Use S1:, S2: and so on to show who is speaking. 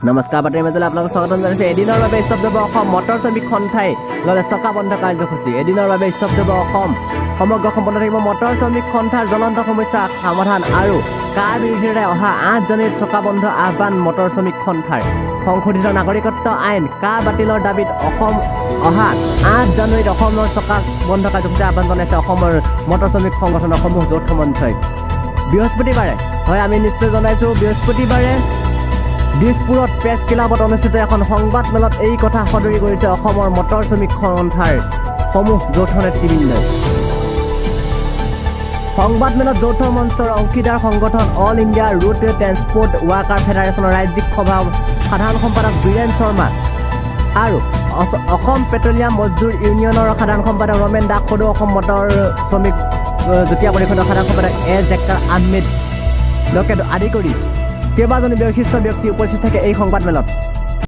S1: নমস্কাৰ, বাতৰি মাজলৈ আপোনালোক স্বাগতম জনাইছোঁ। এদিনৰ বাবে স্তব্ধ হ'ব অসম, মটৰ শ্ৰমিক সন্থাই ল'লে চকা বন্ধ কাৰ্যসূচী। এদিনৰ বাবে স্তব্ধ হ'ব অসম, সমগ্ৰ অসম বন্ধ থাকিব। মটৰ শ্ৰমিক সন্থাৰ জ্বলন্ত সমস্যা সমাধান আৰু কাৰ বিৰোধিতাৰে অহা 8 জানুৱাৰীত চকা বন্ধ আহ্বান মটৰ শ্ৰমিক সন্থাৰ। সংশোধিত নাগৰিকত্ব আইন কা বাতিলৰ দাবীত অসম অহা 8 জানুৱাৰীত অসমৰ চকা বন্ধ কাৰ্যসূচী আহ্বান জনাইছে অসমৰ মটৰ শ্ৰমিক সংগঠনৰ সমূহ যৌথ মঞ্চই। বৃহস্পতিবাৰে হয়, আমি নিশ্চয় জনাইছোঁ, বৃহস্পতিবাৰে দিছপুৰত প্ৰেছ ক্লাবত অনুষ্ঠিত এখন সংবাদ মেলত এই কথা সদৰি কৰিছে অসমৰ মটৰ শ্ৰমিক সন্থাৰ সমূহ যৌথ নেতৃবৃন্দই। সংবাদ মেলত যৌথ মঞ্চৰ অংশীদাৰ সংগঠন all India road transport worker ফেডাৰেশ্যনৰ ৰাজ্যিক সভা সাধাৰণ সম্পাদক বীৰেণ শৰ্মা আৰু অসম পেট্ৰলিয়াম মজদুৰ ইউনিয়নৰ সাধাৰণ সম্পাদক ৰমেন দাস, সদৌ অসম মটৰ শ্ৰমিক যুটীয়া পৰিষদৰ সাধাৰণ সম্পাদক এ জেকাৰ আহমেদ লকে আদি কৰি কেইবাজনো বিশিষ্ট ব্যক্তি উপস্থিত থাকে এই সংবাদ মেলত।